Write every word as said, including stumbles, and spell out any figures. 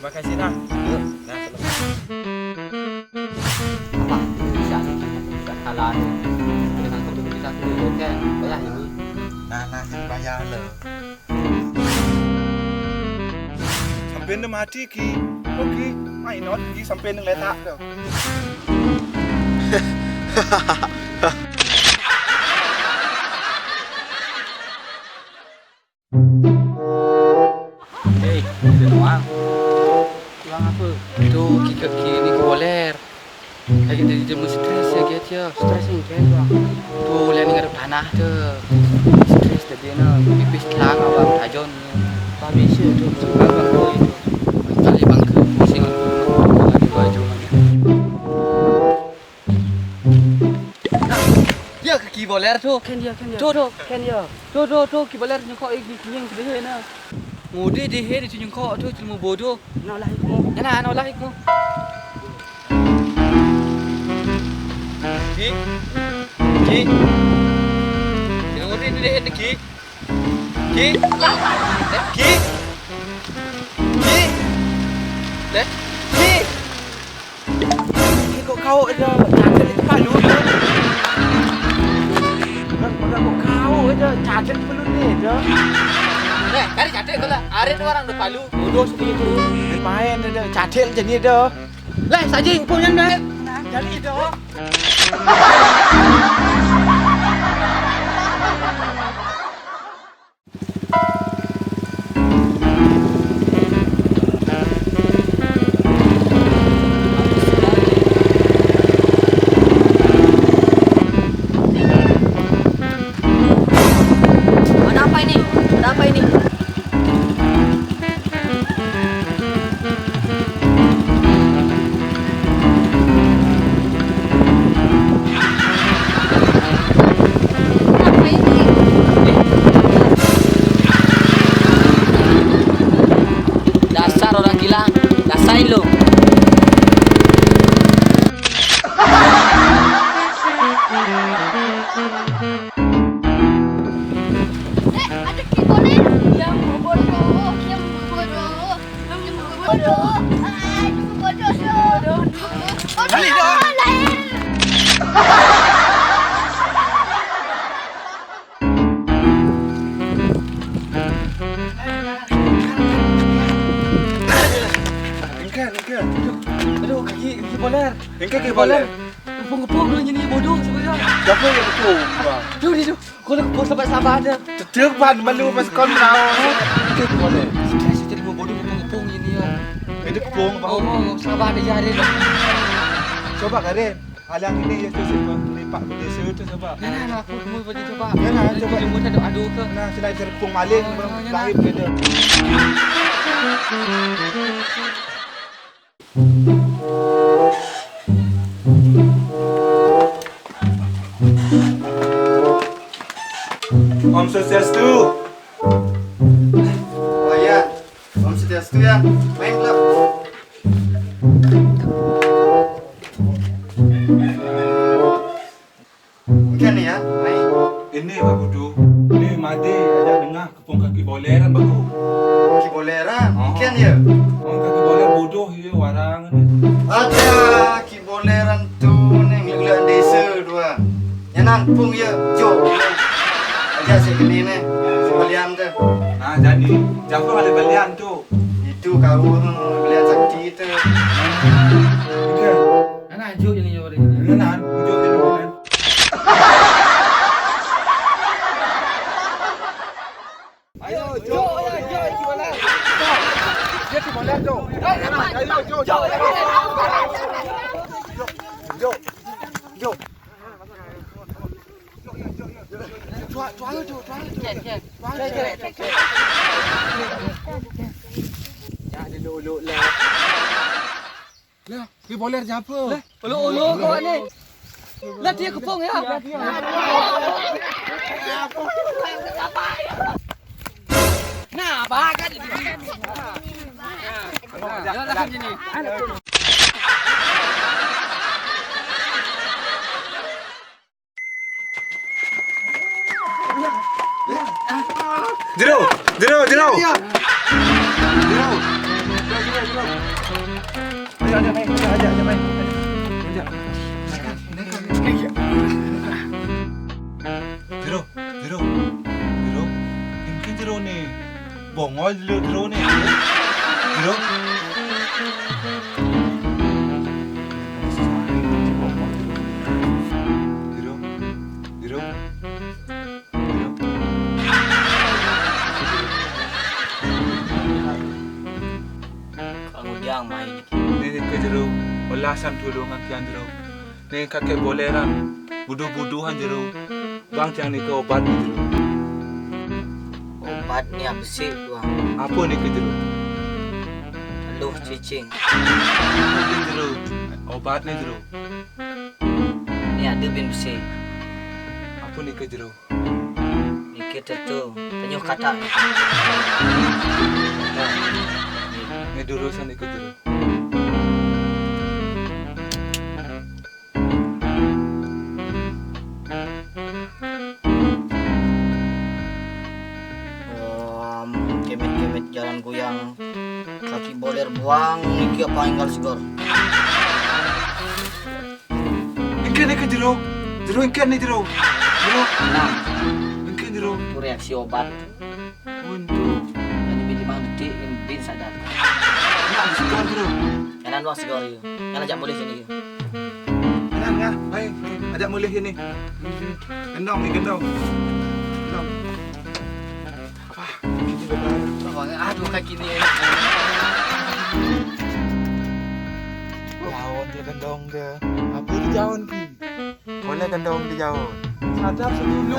Makasih nah. Nah, apa? Bisa nih, bisa kalah nih. Ada kan satu bisa tuh, kan? Banyak ini. Nah, nah, bayar lo. Sampai nem hati ki. Oke, main not ki sampai nem letak tu. Hei, ada doang. Doang apa? Tu, ki, ki, ki, ni ki boler. Lagi tadi dia stres ya, Get, ya. Stres ni, Get, bang. Tu, lihat ni ngadep tanah tu. Stres tadi ni. Pipis telang, abang, tajon ni. Habis ya tu, bang, bang, bang, itu. Tali bangku, pusing. Baju, baju, baju. Nah, dia ke ki boler tu. Kan dia, kan dia. Tu, tu. Kan dia. Tu, tu, tu, ki boler nyengkok, eh, ki, ki, yang kedua ni. Muda dia, dia tu nyengkok tu, cuma bodoh. Nak lah ikmu. Nak, nak lah ikmu. Ki. Ki. Kena nguri ni dia, Ki. Ki. Eh, Ki. Ki. Eh, Ki. Ki, kok kau ada cacat di kepala tu? Kok kau ada cacat di kepala ni tu? Eh, cari cacat kau lah. Ada orang di kepala. Bodoh seperti itu. Main ada cacat macam ni tu. Leh, sajing pun yang dah. Jadi tu. Ada apa ini? Ada apa ini? Dasar orang gila, rasain lu. Eh, ada ki boler. Yang bodoh, yang bodoh. Yang bodoh. Ah, yang bodoh tu. Bodoh. Balik dah. Lain. Engkau, engkau. Aduh, kaki, kaki boler. Engkau kaki boler. Kepung-kepung dulu ni, bodoh sebenarnya. Siapa yang kepung? Tu, dia tu. Kau nak kepung sampai sabar aja. Tetepan malu pas kau mau. Kaki boler. Stres, stres, bodoh, kepung-kepung ni, ya. Dia kepung, bau. Oh, sabar aja, Rin. Coba, Karen. Alang ini ya tu, sebab lepak bendesa tu, sebab. Nah, nah, aku semua boleh coba. Ya, nah, cuba. Jemput satu adu ke. Nah, selain terpung maling, oh, ya, ya, lahir nah. Beda. Om Swastiastu. Oh ya, Om Swastiastu ya. Main lah. Bukan ni ya, main. Ini Pak Budu. Ni made aja dengar kepung kaki boleran baru. Kaki boleran? Oh. Bukan ya? Oh, kaki boleran bodoh ya, warang ni. Ada kaki boleran tu ni ngelak desa dua. Yang nampung ya, jok. Aja si kini ni, si belian tu. Nah, jadi, siapa ada belian tu? Itu kau belian sakti tu. Bukan. Anak ajuk yang nyori. Bukan, ajuk yang nyori. Ayo, jok, ayo, jok, gimana? Dia di mana tu? Ayo, jok, jok. Jok, jok. Cuak, cuak tu, cuak tu. Cek, cek. Cuak tu. Cek, cek, cek, cek. Ya, dia lolok lah. Lah, dia boler siapa? Lah, olok-olok kau ni. Lah, dia kepung ya. Nah, bakat dia. Nah, dia lakukan sini. Jero, jero, jero. Jero. Jero, jero, jero. Ajak, ajak, ajak, mai. Ajak. Jero, Jero, Jero. Engke Jero ni. Bongol Jero, Jero ni. Jero. Jero. Jero. Kalau jang main. Ni ke Jero. Belasan tulung akan Jero. Ni kakek boleran. Buduh-buduhan Jero. Bang tiang ni ke obat ni Jero. Obat ni habis sih, Bang. Apa ni ke Jero? Luh cicing. Apa ni Jero? Obat ni Jero. Ni ada bin besi. Apa ni ke Jero? Ni kita tu penyuh kata ni. Ni dulu sana ke Jero. Om, kemet-kemet jalan goyang. Kaki boler buang, iki apa enggal segor. Engke ni ke Jero. Jero engke ni Jero. Jero. Nah, engke Jero. Itu reaksi obat. Untuk. Jadi bin lima detik, bin sadar. Nak disetor Jero. Jalan luas segor. Jalan ajak mulih sini. Nah, nah, baik. Ajak mulih sini. Gendong ni, gendong. Gendong. Wah, ini lebar. Aduh, kaki ni. Jaon dia gendong dia. Apa tu jaon ki? Boleh gendong dia jaon. Sadar dulu.